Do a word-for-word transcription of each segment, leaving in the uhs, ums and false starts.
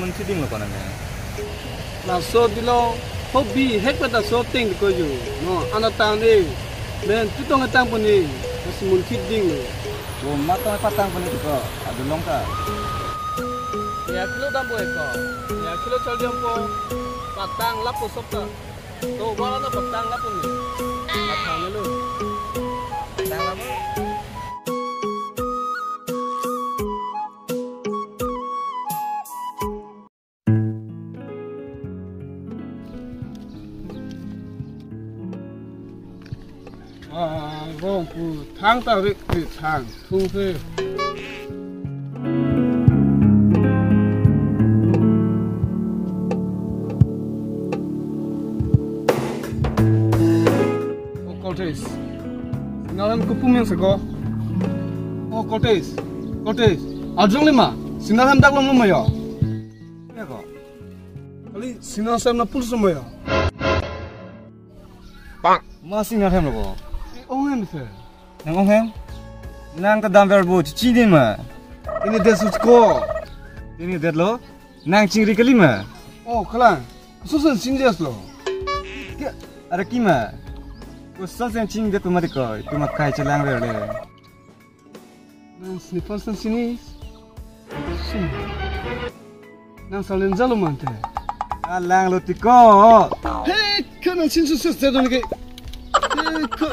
Munthi dinglo ko nang. Laso dilo, hobi hek pada so ting ko ju. No, anat tang ni. Men tu tong tang puni. Mas munthi dinglo. O, ma tong patang puni ko. Adu long ka. Ya kilo dampo eko. Ya kilo chol dampo. Patang lapu sop ta. To wala na patang lapu ni. Patang lo. Patang lapu. Ah, vong pu thang ta rik rik thang thung se. O Koltes. Signal hem kopum yang seko. O Koltes. Koltes. Arjong lima. Signal hem dak lom lom yo. Ya ko. Kali signal sem na pulso mo ya. Pak. Ma signal hem lo ko. Ong hem se. Nang ong hem. Nang ta dam ver bo chini ma. Ini det sus ko. Ini det lo. Nang chingri kali ma. O, kalang. Susun sinjes lo. Ke, ada ki ma. Ko susun ching det ma de ko. Itu ma kai chelang ver le. Nang sniffers nang sini. Sum. Nang salin jalo mante. Alang lo tiko. He, kana sin su sus tedon ke. He, ko.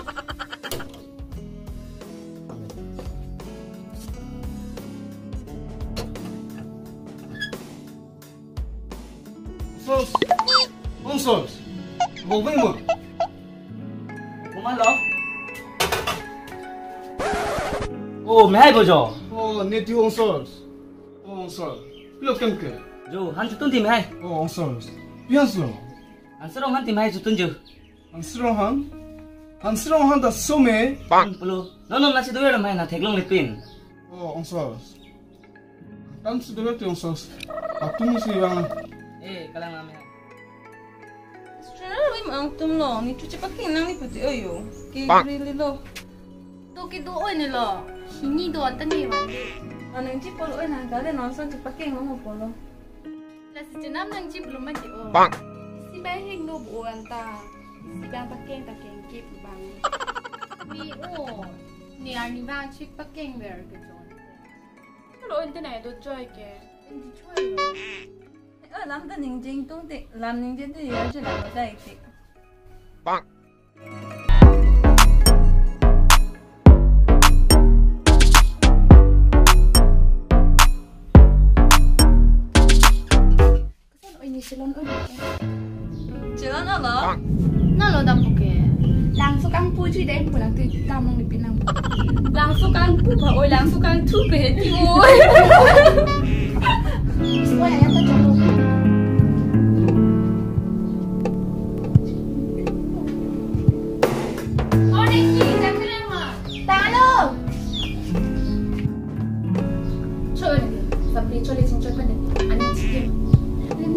Sos. Ong sos. Bobeng mo. Kumalo. O, mehai bojo. O, neti ong sos. Ong sos. Pilo kem ke. Jo, han chutun ti mehai. O, ong sos. Pian so. Answer ong han ti mehai chutun jo. Answer ong han. Answer ong han ta some. Pang pulo. No, no, nasi doer mehai na theklong lepin. O, ong sos. Tam si dolo ti ong sos. Atum si bang. Eh, kalang name. Sir, wi ma ong tum lo, ni chu chepakeng nang ni puti oyo. Ke Pak. Really lo. To kedo oi ni lo. Hini do anta ni wan de. Anang chipol oi nang kale non son chepakeng lo mo polo. Lasi chenam nang chip lo ma ke o. Pak. Si bai heng no bo anta. Si bang pakeng ta keng kip bang. Ni o. Ni arni bang chepakeng ver ke chon. Lo ente na do choi ke. Ente choi lo. Eh, lam ta ningjing tung te, lam ningjing te ya je lam ta ite. Pak. Oi, ni chelon oi. Chelon alo? Nalo dampo ke. Langso kangpu chui dai pu lang tu kamong ni pinang. Langso kangpu ba oi, langso kangthu pe ti oi. Oi, ayam ta cholo. Oi, ni jang kena ma. Talo. Chole, sampai chole chingchoi pen. Ani chikim.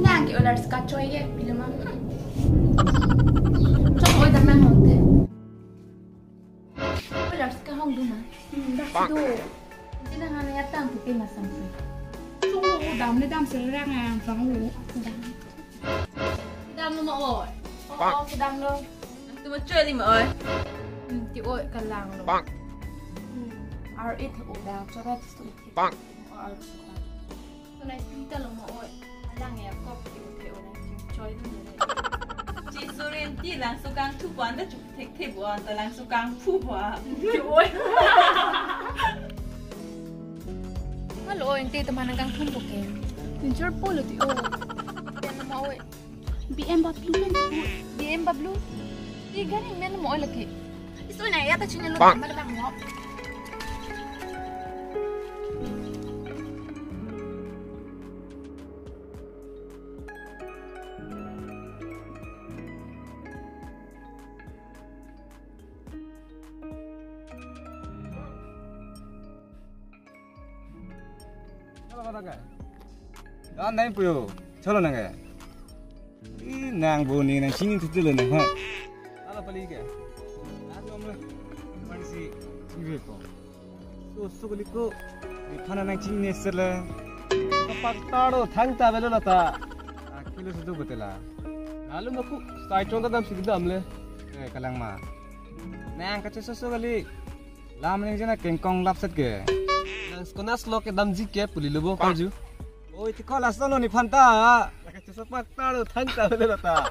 Nang ke olar ska choi ye, pila ma. Chok oi dam nang hong te. Olar ska hong du ma. Dak si du. Tina hana ya tam pu ke ma sampai. Chok oi dam le dam se rang ya bang lu. Dam. Kedam lo ma oi. O, o, kedam lo. Tu ma choi li ma oi. Hmm, ti oi kalang lo. Hmm, ar it o dam chora ti su. Pak. Ar su ka. Tu nai ti ta lo ma oi. Alang ya kop ti o te o nai ti choi lo ni. Chi surin ti langso kangthu pon da chu thekthe bon ta langso kangpu ba. Ti oi. Halo, ente teman nang kangthum po ke. Pinchor polo ti o. Yan ma oi. B M W men. B M W. Di gari men mo lagi. Isu na ya ta chine lo. Pak. Mala bang mo. Halo, kota ka? Dan nai puyo. Cholo nang ka? Ih, nang bo ni nang sini tutu lo nang ha. Halo, pali ka? Halo, amla. Mari si, si ko. So, so kali ko. Di phana nang chini ne sela. Pakta do thangta avelo lata. Akilo sudu betela. Lalu aku sai chonta damsi kedam le. Eh, kalang ma. Nang kachesoso kali. Lam ning jena kengkong lapset ke. Nang skonas lo kedamji ke puli lobo karju. Oi, tiko lason lo nephan ta. Kacheso pakta do thangta avelo lata.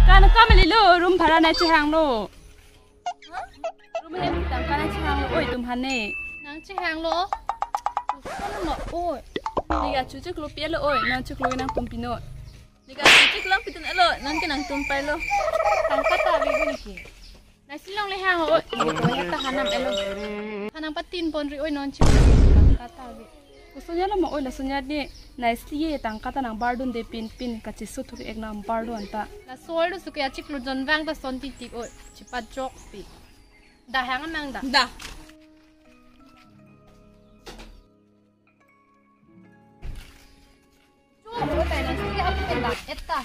Ikan kam lilo, room bhara nangchehanglo. Room hem tangka nangchehanglo, oi, tum hane. Nangchehanglo. Koson lo, oi. Neke achu chiklo pi-etlo, oi, nang chiklo nangtum pinon. Neke achu chiklo pitun-etlo, nang ke nangtum pailo. Tangka ta ave neke. Nasi longle hang, oi, neke ta hanam etlo. Hanam patin ponri, oi, non chiklo tangka ta ave. Koson ya lo ma, oi, lason ya de. Nasi ye tangka ta nangbardunde pinpin, kacheso thur-ik nangbardun ta. Laso oi do suke achiklo jonvang ta son titik, oi, chipajokpik. Da hang nang da. Da. Chum, oi, tai nasi apu pen da, etta.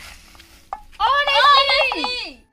Oh, nasi.